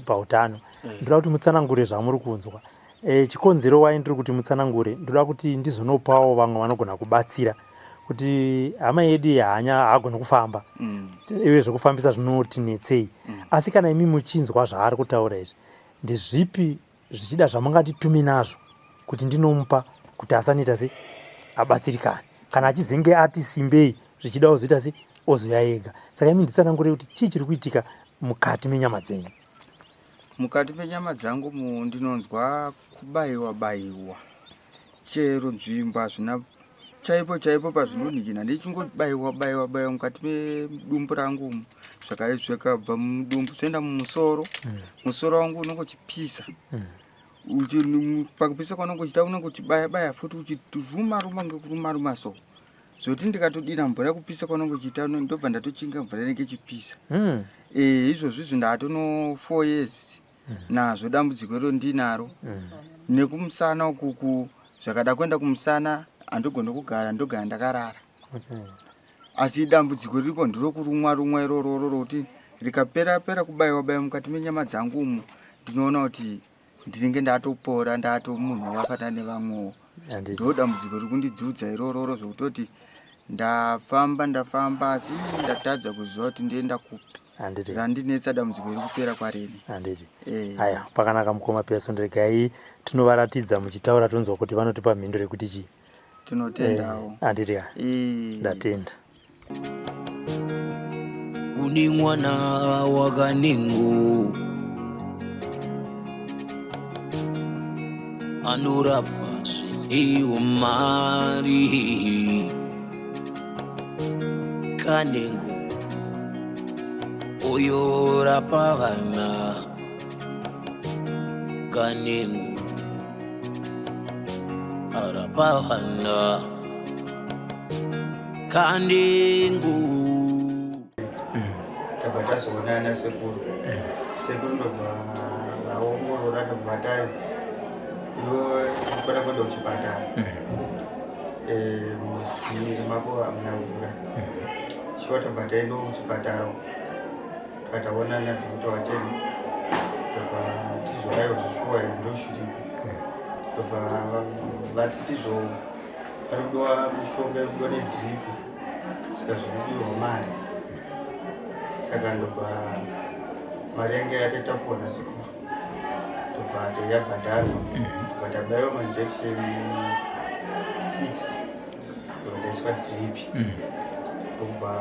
pautano. Ndoda kuti mutsanangure zvamuri kunzwa. E, chikonzero wai ndiri kuti mutsanangure, ndoda kuti ndizonopawo vamwe vanogona kubatsira kuti hama yedu hanya haagoni kufamba iwe zvekufambisa zvinotinetsei asi kana imi muchinzwa zvaari kutaura izvi ndezvipi zvichida zvamungatitume nazvo kuti ndinomupa kuti asanoita se abatsirikane kana achizenge ati simbei zvichida ozoita se ozoya ega saka imi nditsanangure kuti chii chiri kuitika mukati menyama dzenyu. Mukati menyama dzangu ndinonzwa kubaiwa baiwa chero nzvimbo hazvina chaipo chaipo pazvinonhikina ndichingobaiwa baiwa baiwa mukati medumbu rangu umu zvakare zvikabva mudumbu zvoenda mumusoro musoro wangu unenge uchipisa pakupisa kwaunenge uchiita unenge uchibaya baya futi uchiruma ruma ngekuruma ruma so zvoti ndikatodira mvura kupisa kwaunenge uchiita ndobva ndatochinga mvura inenge ichipisa Eh, izvozvi izvi ndatono 4 years nazvo dambudziko iro ndinaro nekumusana ukuku zvakada kuenda kumusana handigoni kugara ndogara ndakarara asi dambudziko riripo ndirokurumwa rumwa irororo rokuti rikapera pera kubaiwa baiwa mukati menyama dzangu umu ndinoona kuti ndinenge ndatopora ndato munhu wafanana nevamwewo ndo dambudziko riri kundidzudza irororo zvekutoti ndafamba ndafamba asi ndatadza kuziva kuti ndoenda kupi Handiti. Randinetsa dambudziko iri kupera kwareni. Handiti. Eh. Aya, pakanaka mukoma Pearson regai tinovaratidza muchitaura tonzwa kuti vanotipa mhinduro yekuti chii. Tinotendawo. Eh, handiti ka. Eh. Ndatenda. Kune mwana wakanengo anorapa zvine mari kanengo uyo rapa vana kanengo arapa vana kanengo. Tabva tazoonana sekuru sekuru ndobva vaongorora ndobva tayo iwe ukona kuenda kuchipatara Eh, mumuviri mako hamuna mvura shuwa tabva taendawo kuchipatara uko tikataonana nadhokota wacheni ndobva tizvo aiwa zvishuwa ndozviripo ndobva vati tizvo pari kudiwa mishonga iri kudiwa nedhiripi saka zviri kudiwa mari saka ndobva mari yange yatatapuwa nasekuru ndobva yabhadharwa ndobva tabaiwa mainjection 6 ndobva ndaiswa drip ndobva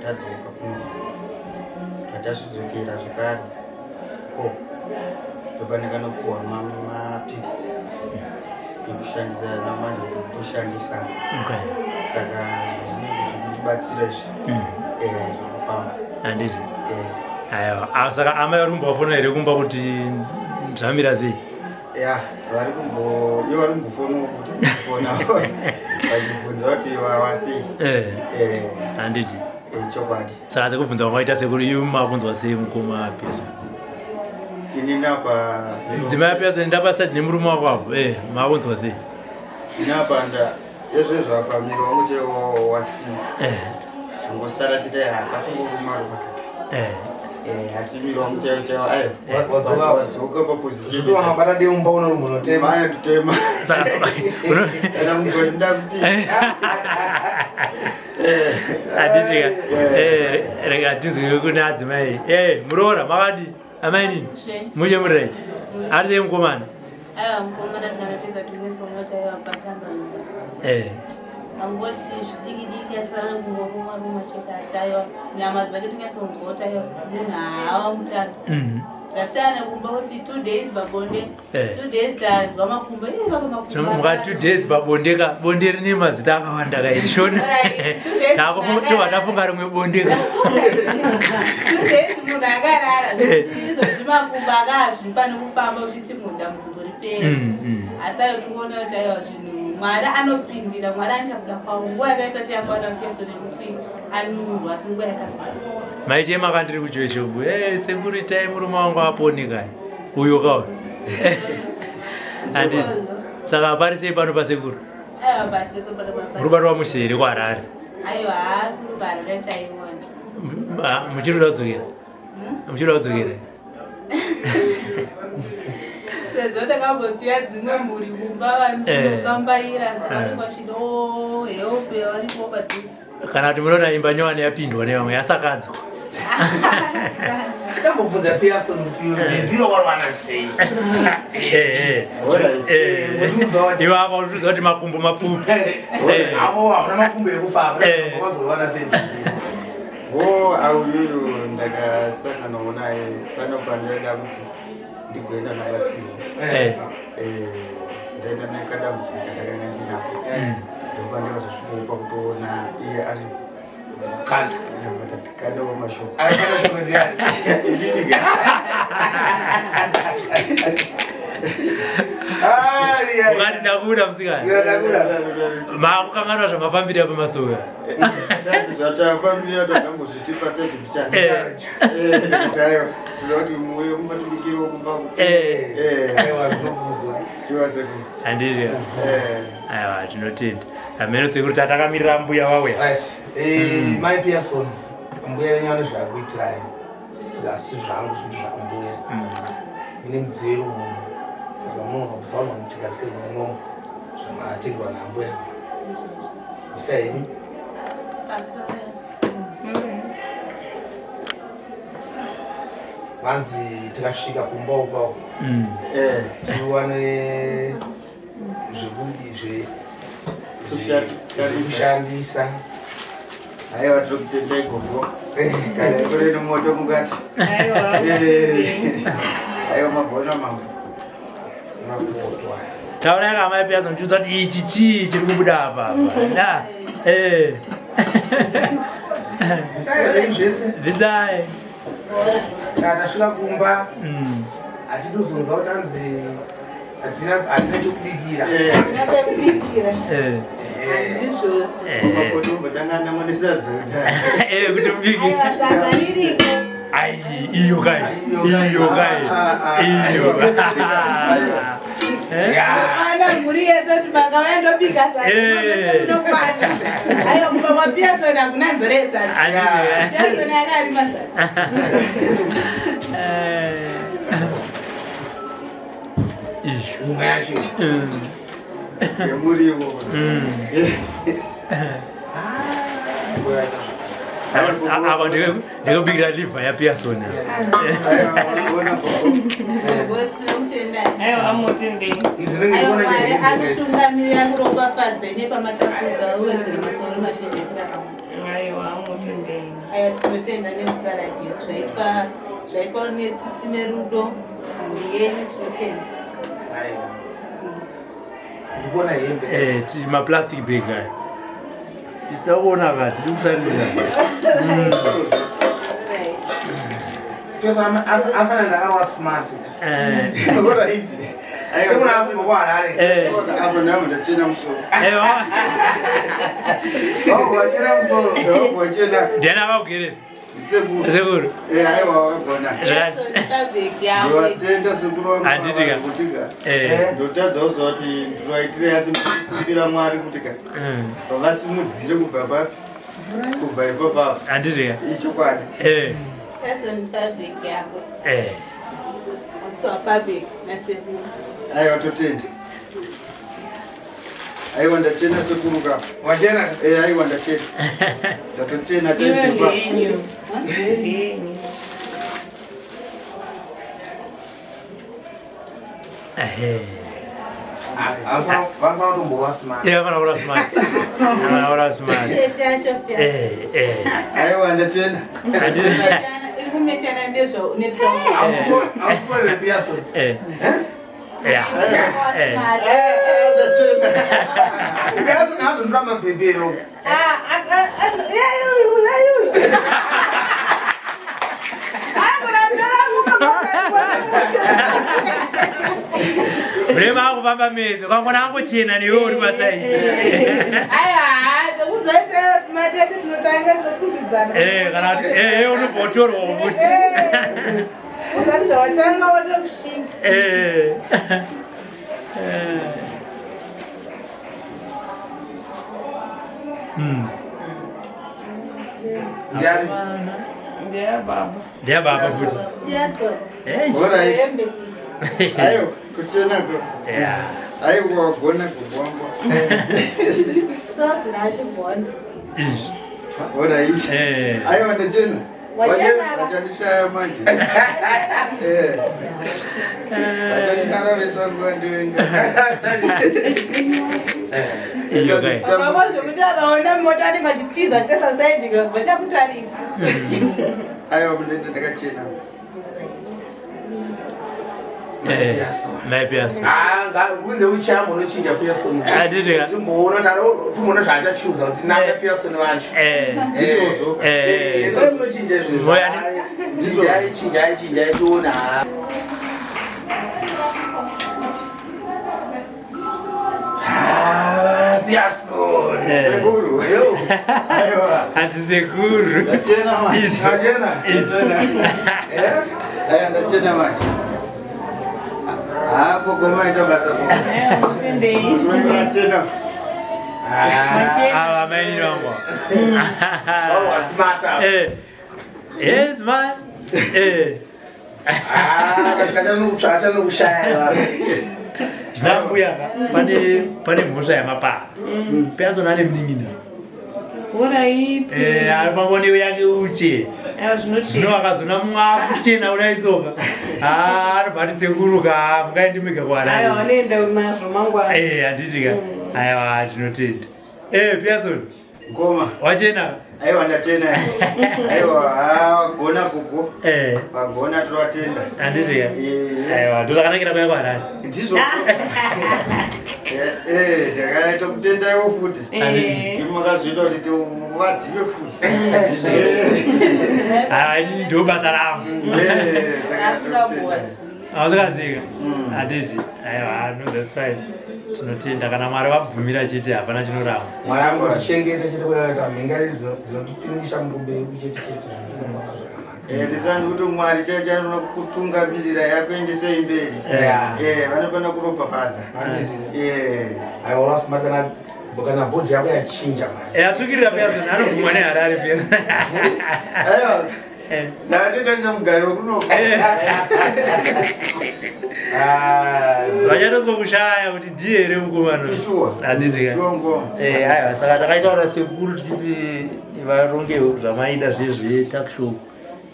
tadzoka kuno tatasvidzokera zvekare ko ndobva ndakanopuwa mapiritsi ekushandisa namanje ndiri kutoshandisa saka zvinenge zvikundibatsira izvi zviri kufamba. Handiti. Aiwa, ah, saka amai vari kumbovafona here kumba kuti zvamira sei? Ya, vari kumbo ivo vari kumbofonawo futi kufona vachibvunza kuti wawasei. Handiti. Chokwadi. Saka sekubvunza kwamaita sekuru imi makunzwa sei mukoma Peso? Ini ndapa Mudzimai Peso ndapa side nemurume wako apo. Makunzwa sei? Ini apa nda ezvezvo apa miri wangu chaiwo wasiwa. Chingosara chete akatongoruma ruma kaka. Asi miri wangu chaiwo chaiwo ayo. Wadzoka pa position. Zvekuti wanobata demba unomunotema. Ayo nditema. Kana mugoni ndakuti. Handiti ka. Rega tinzwe kune adzimai. Muroora makadi amainini. Mushe muri right. Ari sei mukomana? Aiwa mukomana tikanatenga tumwe somota aiwa patamba. Angoti zvidiki diki asara kungoruma ruma chete asi aiwa nyama dzake tinyatsonzwa kuti aiwa munhu haawa mutano. Tasiyana kumba kuti 2 days pabonde. 2 days tanzwa makumbo. Baba makumbo. Muka 2 days pabonde ka bonde rine mazita akawanda ka ishona. Right, 2 days Takufunga tafunga rimwe bonde ka. 2 days munhu akarara zvekuti izvozvi makumbo akazvimba nekufamba uchiti munhu dambudziko ripere. Asi ayo tikuona kuti aiwa zvinhu Mwari anopindira, Mwari anoita kuda kwavo. Nguva yake isati yakwana Peso nekuti anunurwa asi nguva yakakwana. Maichema ka ndiri kujoshoko. Sekuru itai murume wangu apone kani. Uyo ka. Handiti. Saka pari sei pano pasekuru? Aiwa pasekuru pano papa. Muri kubatwa mushe here kuHarare? Aiwa kuri kuHarare chaiwona. Muchiri kuda kudzokera? Muchiri kuda kudzokera? Sezvo takambosiya dzimwe mhuri kumba vanosikambaira asi vanenge vachidawo help yavaripo padhuze. Kana kuti munoona imba nyowani yapindwa nevamwe yasakadzwa. Ndambobvunza Pearson kuti bhebhi rokwarwana sei? Iwe apa unotiudza kuti makumbo mapfupi. Avo hauna makumbo ekufamba, wakazorwana sei? Wo auyoyo ndakasanganawo naye pano pandaida kuti ndigoenda nabatsirwa. Ndaenda nekadambudziko kandakanga ndinako. Ndobva ndakazosvikawo pakutoona iye ari kanda. Ndobva ndati kandawo mashoko. Akanda shoko ndiani? Inini ka. Ukati ndakuda musikana. Ndakuda. Makukanganwa zvamafambira pamasowe. Tasi zvatafambira takambozviti paseti pichana. Aiwa, tinoda kuti muuye mumatibikiro kumba. Aiwa, zvinokudzwa. Shuwa sekuru. Handiri. Aiwa, tinotenda. Hameno sekuru tatakamirira mbuya vauya. Right. Mai Pearson, mbuya venyu vane zvakuitirai. Asi zvangu zvinhu zvambuya. Mune mudziyo iri umomo. Saka munoona kusaona muchigadzika munomo zvamatengerwa nambuya. Usai henyu. Vanzi tikasvika kumba uko tiwane zvekudi zvekushandisa. Aiwa, tiri kutenda igogo. Kana kuri nemoto mukati. Aiwa, magona mambo. Mapoto aya. Taurai kamai Pearson tiudza kuti ichi chii chiri kubuda apa apa. Na. Visai zvenyu zvese. Visai. Saka tasvika kumba hatidi kuzonzwa kuti anzi hatina chekubikira. Chekubikira. Handizvozvo. Mapoto umbotanga nesadza kuti. Kuti mubike. Aiwa, sadza ririko. Ai, iyo kai. Iyo kai. Iyo. Kwana mhuri yese kuti makauya ndobika sadza mese munokwana. Aiwa, kumba kwaPearson hakuna nzara yesadza. Pearson akarima sadza. Imwe yacho. Yemuriwo. Apa ndekubikira liver yaPearson. Mwari akutungamirira kuropafadze nepamatapudza uwedzere masoro mazhinji ekurarama. Aiwa, tinotenda nezita raJesu. Zvaitwa netsitsi nerudo mhuri yenyu, tinotenda. Aiwa. Ndikuona hembe. Maplastic bag aya. Sista kuona ka tiri kusarira. Pearson afana ndakarwa smart. Sekuna apo kwa Harare. Apo ndamo ndachena musoro. Ewa. Oh, wachena musoro. Wachena. Ndiani akakugereza? Sekuru. Sekuru. Aiwa, wakagona. Ndowatenda sekuru wangu. Handiti ka. Kuti ka. Ndotadzawo zva kuti ndinovaitire asi ndikumbira Mwari kuti ka. Vavasimudzire kubva papi? Kubva ipapapo. Handiti ka. Ichokwadi. Pearson public yako. So public nasekuru. Aiwa, totenda. Aiwa, ndachena sekuru ka. Wachena? Aiwa, ndachena. Ndatochena taibva. Vanofana kutomborwa smart. Vanofana kurwa smart. Vanofana kurwa smart. Chete yacho Pearson. Aiwa, ndachena. Iri kumechana nezvo netrousers. Ausikorere Pearson. Ndachena. Pearson haazondora mabhebhero. Murema akufamba mese kwangona angochena newe uri pasaidi. Aiwa, ndokudzoitseyo smart yacho tinotanga tinokuvidzana. Kana kuti unobva utorwa futi. Udzati zvawatanga wotokushinga. Ndiani? Ndeyababa futi. Pearson. Eish. Alright. Hembe iyi. Aiwa, Kuchena ko. Yeah. Aiwa wagona kugwangwa. Sosi rachibhonzo. Izvi. Ora izvi. Eh. Aiwa ndachena. Wachena. Vachandishaya manje. Eh. Vachandikara vese vangu vandivenga. Iyo kai. Pamwe zvekuti akaona mota anenge achitiza achitesa saidi vachakutarisa. Aiwa mundoenda ndakachena. Eh, mai Pearson. Kunze uchambo unochinja Pearson. Handiti ka? Timboona timboona zvaachachuza kuti nanga Pearson vacho. Eh. Ndizvozvo. Eh. Eh, munochinja izvozvo. Moyani. Chinjai, chinjai, chinjai tione. Ah, Pearson. Eh. Sekuru. Aiwa. Hanzi sekuru. Ndachena manje. Idzo. Ndachena. Idzo. Eh? Aiwa ndachena manje. Ah, gogo maita basa gogo. Ndachena. Ava mainini vangu. Oh, smart. Eh. Yes man. Eh. Ah, kasvikana nokutsvata nokushaya. Zvinambuya ka pane pane mhosva yamapara. Pearson ane munin'ina. Alright. Eh, ari pangoni yake uche. Aiwa Zvino zvinochena. akazona mumwe akuchena kudai soka. Ah, anobva ati sekuru ka mungaendi mega Aiwa kuHarare. vanoenda nazvo mangwana. Eh, handiti ka. Aiwa, tinotenda. Eh, Pearson, Ngoma. wachena. Aiwa ndachena. Aiwa, ah, wagona gogo. Eh, Wagona tovatenda. handiti ka. Eh. Aiwa, ndozvakanakira kuya kuHarare. Ndizvo. Eh, eh, ndakanaita kutendaiwo futi. Eh. Ndimi makazviita kuti tivazive futi. Ah, ini ndo basa rangu. Eh, saka Asingambozi. Hausikaziva? Handiti. Aiwa, no, that's fine. Tinotenda kana Mwari vabvumira chete hapana chinoramba. Mwari angotichengeta chete kuita mhinga dzinotipimisha mumberi chete chete zvinofamba zvakanaka. Eh, ndisandi kuti Mwari chaiye chanoda kutungamirira yakuendesei mberi. Yeah. Eh, vanofana kuropafadza. Handiti. Eh. Aiwa wasima kana kana bhodhi yako yachinja manje. Eh, atsvukirira Pearson, anobvumwa neHarare Pearson. Aiwa, Eh. ndakatotanza mugariro kuno. Ah, Vachatoswa kushaya kuti ndiye here mukomana. Ishuwa. Handiti ka. Shuwa ngoma. Eh, aiwa, saka takaitaura sekuru tichiti varongewo zvamaida zvezve tuckshop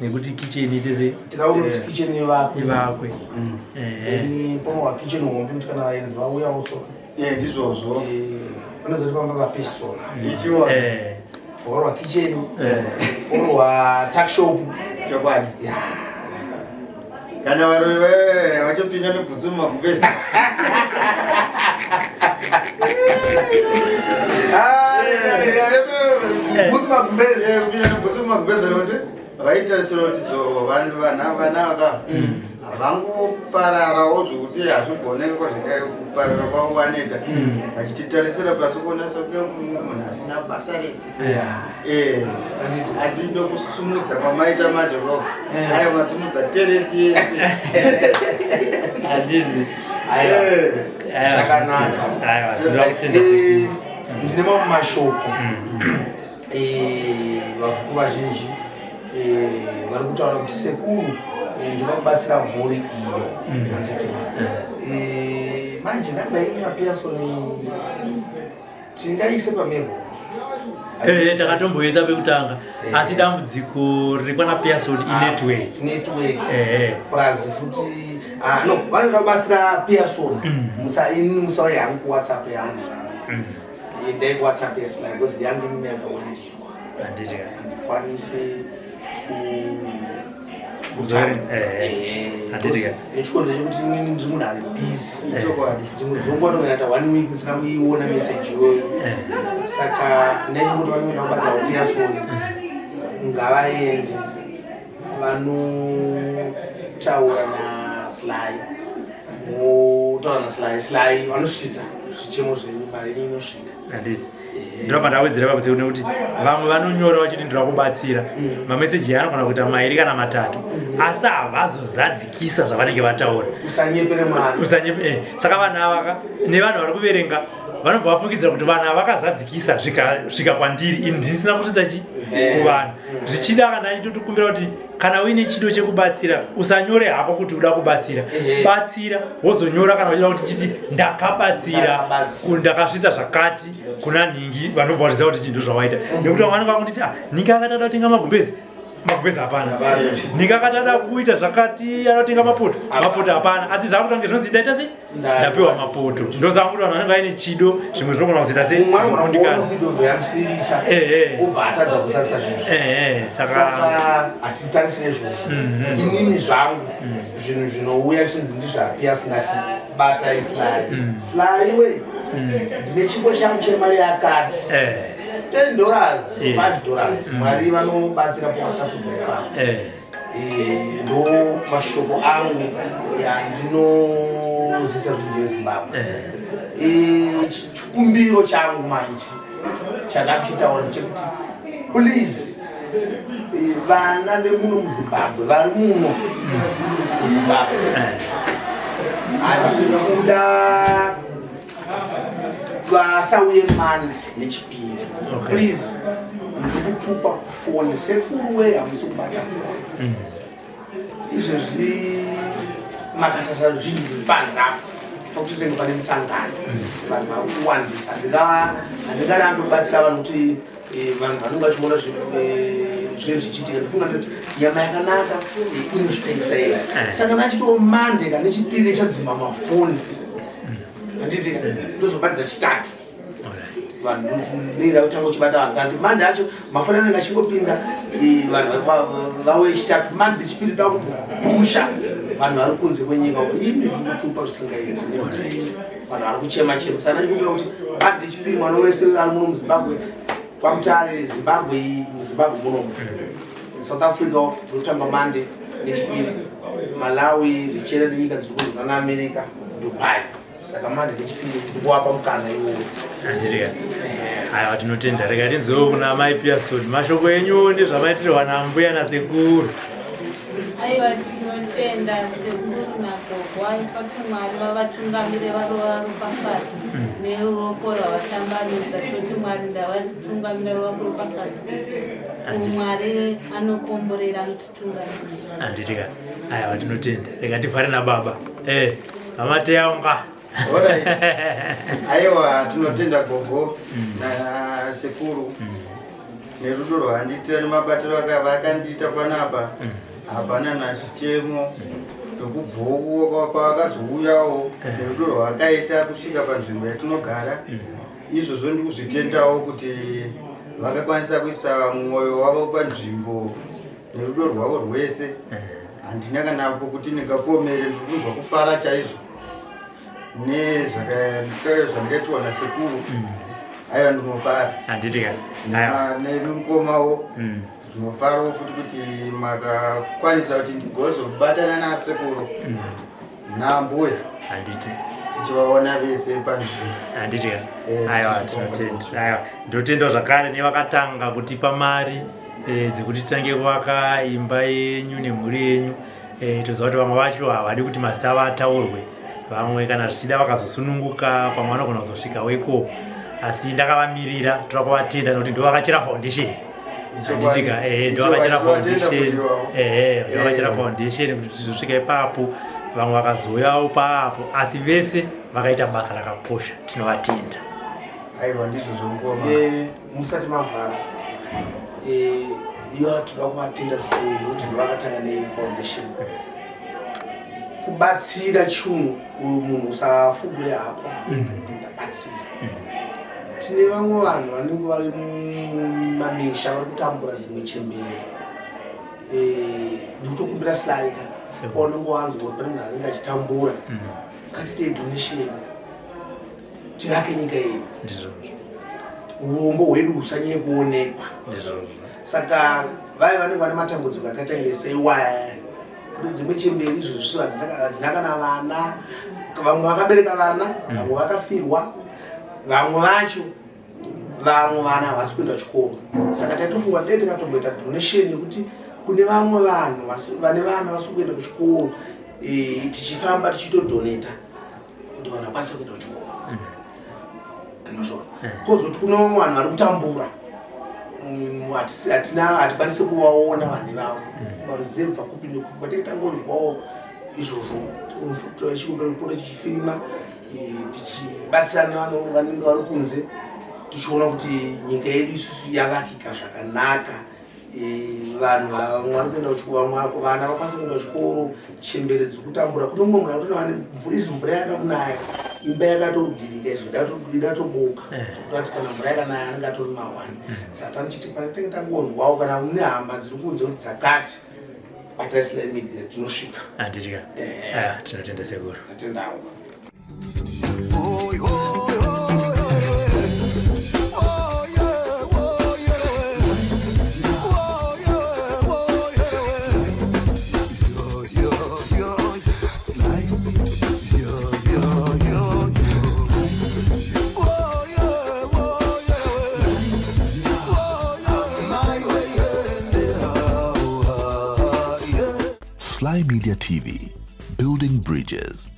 nekuti kitchen ite se tinoda kuti kitchen ivakwe. ivakwe. Eh, Then ponowa kitchen hombe kuti kana vaenzi vauyawo so. Eh, ndizvozvo. Eh, vanozoti pamba paPearson. Ishuwa. eh, Porowa kitchen, eh. porowa tuck shop. Chokwadi. Yeah. Kana varoyi vaya vachopinda nebhutsu mumagumbezi. Ah, Bhutsu magumbezi. Eh, kupinda nebhutsu mumagumbezi nekuti vaitarisira kuti zo vanhu vana vana ava havangopararawo zvokuti hazvigoneka kwazvingai kuparara kwavo vanoita vachititarisira pasi kuona soke munhu asina basa rese. Yeah. Eh, Handiti. asi nokusumudza kwamaita manje kwako Eh. ayo masumudza teresi yese. Handiti. Aiwa. Eh. Aiwa, Zvakanaka. Aiwa, tinoda kutenda Eh, sekuru. ndine mamwe mashoko. Eh, vazukuru vazhinji eh, vari kutaura kuti sekuru eh, ndinoda kubatsira mhuri iyo. Handiti. Eh, manje namba yenyu yaPearson tingaise pamhepo. Eh, takatomboisa pekutanga asi dambudziko riri kwana Pearson inetwork. Network. Eh, Plus futi ah, no vanoda kubatsira Pearson. Musa ini musauya hangu kuWhatsApp yangu zvangu. Endai kuWhatsApp yaSly because yangu inini yakawandirwa. handiti ka. Handikwanise Kuzori- eh, handiti ka. nechikonzero chekuti inini ndiri munhu ari busy. Chokwadi. Dzimwe dzenguva ndongoita one week ndisina kuiona message iyoyo. Eh, Saka ndaimboti vanoenda kubatsira kuPearson ngavaende vanotaura naSly motaura naSly Sly vanosvitsa zvichemo zvenyu mari yenyu inosvika. Handiti. Ndinobva ndawedzera ipapo sekuru nekuti vamwe vanonyora vachiti ndinoda kubatsira. Mameseji anogona kuita mairi kana matatu asi havazozadzikisa zvavanenge vataura. Usanyepere Mwari. Usanye saka vanhu ava ka nevanhu vari kuverenga vanobva vafungidzira kuti vanhu ava vakazadzikisa zvikasvika kwandiri ini ndisina kusvitsa chi kuvanhu. Zvichida kana achitokumbira kuti Kana uine chido chekubatsira, usanyore hako kuti uda kubatsira. Batsira wozonyora kana uchida kuti chiti ndakabatsira, ndakasvitsa zvakati kuna nhingi, vanobva vachiziva kuti chinhu zvawaita. Nekuti vamwe vanenge vakunditi ah, nhingi akati ada kutenga magumbezi, magumbezi hapana. Nhingi akati ada kuita zvakati, anotenga mapoto, mapoto hapana. Asi zvakutange zvinonzi ndaita sei? Ndapiwa mapoto. Ndosaka kuti vanhu vanenge vaine chido, zvimwe zvinogona kuzoita sei? Mumwe anogona kuona video yamusirisa obva atadza kusarisa zvinhu. Saka hatitarisire izvozvo. Inini zvangu zvinhu zvinouya zvichinzi ndizvapi asingati bata islai. Slai we. Ndine chipo changu chemari yakati. $10, $5. Mwari vanobatsira pakatapudza ipapo. Ndo mashoko angu yandinozisa ruzhinji rweZimbabwe. Chikumbiro changu manje chada kuchitaura ndechekuti please, vana vemuno muZimbabwe, vari muno muZimbabwe, handisi kuda vasauye Monday neChipiri. Please, ndiri kutukwa kufoni, sekuru wei, hamusi kubata foni. Izvezvi makatasa zvinhu zviri panze apo pakuti tinenge pane musangano, vanhu vari kuwandisa. Handingarambi kubatsira vanhu kuti vanhu vanenge vachiona zvinhu zvichiitika. Ndifunga ndoti nyama yakanaka inozvitengesa yega. Saka nachitiwo Monday kana neChipiri chadzima mafoni, handiti? Ndozobatidza Chitatu. Vanhu ndoda kutanga uchibata vanhu kanti Monday acho mafoni anenge achingopinda, vanhu vauye Chitatu. Monday neChipiri da kupusha vanhu vari kunze kwenyika uko. Ini ndiri kutupa zvisingaiti nekuti vanhu vari kuchema chema. Saka ndachikumbira kuti Monday neChipiri mwana wese ari muno muZimbabwe, kwaMutare, Zimbabwe iyi, muZimbabwe munomu, South Africa tinotanga Monday neChipiri, Malawi zvichienda nenyika dziri kunze nana America, Dubai. Saka Monday neChipiri tiri kuvapa mukana iwowo. Handitika. Aiwa, tinotenda. Rega tinzwewo kuna mai Pearson mashoko enyu nezvamaitirwa nambuya nasekuru. Aiwa, tinotenda sekuru nagogo. Aitwa kuti Mwari vavatungamire, varovaropafadzi neruoko rwavatambanudza. Toti Mwari ndavatungamira, rovakuropafadza. Mwari anokomborera, anotitungamira. Handitika. Aiwa, tinotenda. Rega tivhare nababa, VaMateyaunga. Alright. Aiwa, tinotenda gogo nasekuru nerudo rwavandiitira nemabatiro vakandiita panapa. Hapana nachichemo ndokubvowo kwavakazouyawo nerudo rwavakaita kusvika panzvimbo yatinogara. Izvozvo ndikuzvitendawo kuti vakakwanisa kuisa mwoyo wavo panzvimbo nerudo rwavo rwese. Handina kana pokuti ndingapomere. Ndiri kunzwa kufara chaizvo nezvandikaitiwa nasekuru. Aiwa, ndinofara. Handitika. Nemukomawo ndinofarawo futi kuti makakwanisa kuti ndigozobatana nasekuru nambuya Handiti. tichivaona vese panzvimbo. Handitika. Aiwa, tinotenda. Aiwa, ndinotendawo zvakare nevakatanga kutipa mari dzekuti titange kuvaka imba yenyu nemhuri yenyu. Toziva kuti vamwe vacho havadi kuti mazita avo ataurwe. Vamwe kana zvichida vakazosununguka, pamwe vanogona kuzosvikawo ikoko, asi ndakavamirira. Toda kuvatenda nekuti ndo vakachera foundation. Handitika. Ndo vakachera foundation, ehe, ndo vakachera foundation kuti tizosvika ipapo. Vamwe vakazouyawo papo, asi vese vakaita basa rakakosha, tinovatenda. Aiwa, ndizvo zvongoma. Musati mavhara, iyo toda kuvatenda zvikuru nekuti ndovakatanga nefoundation kubatsira chunhu. Uyu munhu usafugure hapo, ndabatsira. Tine vamwe vanhu vanenge vari mumamisha vari kutambura, dzimwe chembere. Ndikutokumbira slaika paunenge wanzwa kuti pane munhu anenge achitambura, ngatitei donation tivake nyika yedu, urombo hwedu husanyanye kuonekwa. Saka vai vanenge vane matambudziko akaita nge seiwaya, kuti dzimwe chemberi izvozviso hadzina kana vana, vamwe vakabereka vana, vamwe vakafirwa, vamwe vacho, vamwe vana havasi kuenda kuchikoro. Saka taitofunga kuti dai tikatomboita donation yekuti kune vamwe vanhu vane vana vasi kuenda kuchikoro, tichifamba tichitodonata kuti vanhu vakwanise kuenda kuchikoro. Ndozvona. Kozoti kune vamwe vanhu vari kutambura. Hatina, hatikwanisi kuvaona vanhu ivavo maruzevha kupi nekupi, but tangonzwawo izvozvo, chikumbiro chichifirima, tichibatsirana vanenge vari kunze, tichiona kuti nyika yedu isusu yavakika zvakanaka. Vanhu vamwe vari kuenda kuchikoro, vamwe vana vakwanisa kuenda kuchikoro, chembere dziri kutambura. Kune mumwe munhu atona mvura izvi, mvura yakakunaya, imba yakatodhirika, izvo idatoboka, zvokuti ati kana mvura yakanaya anenge atori mahwani. Saka tanichiti panetenge tangonzwawo kana mune hama dziri kunze kuti dzakati batai Sly Media, tinosvika. Handitya. Ah, tinotenda sekuru. Atendawo. Sly Media TV, building bridges.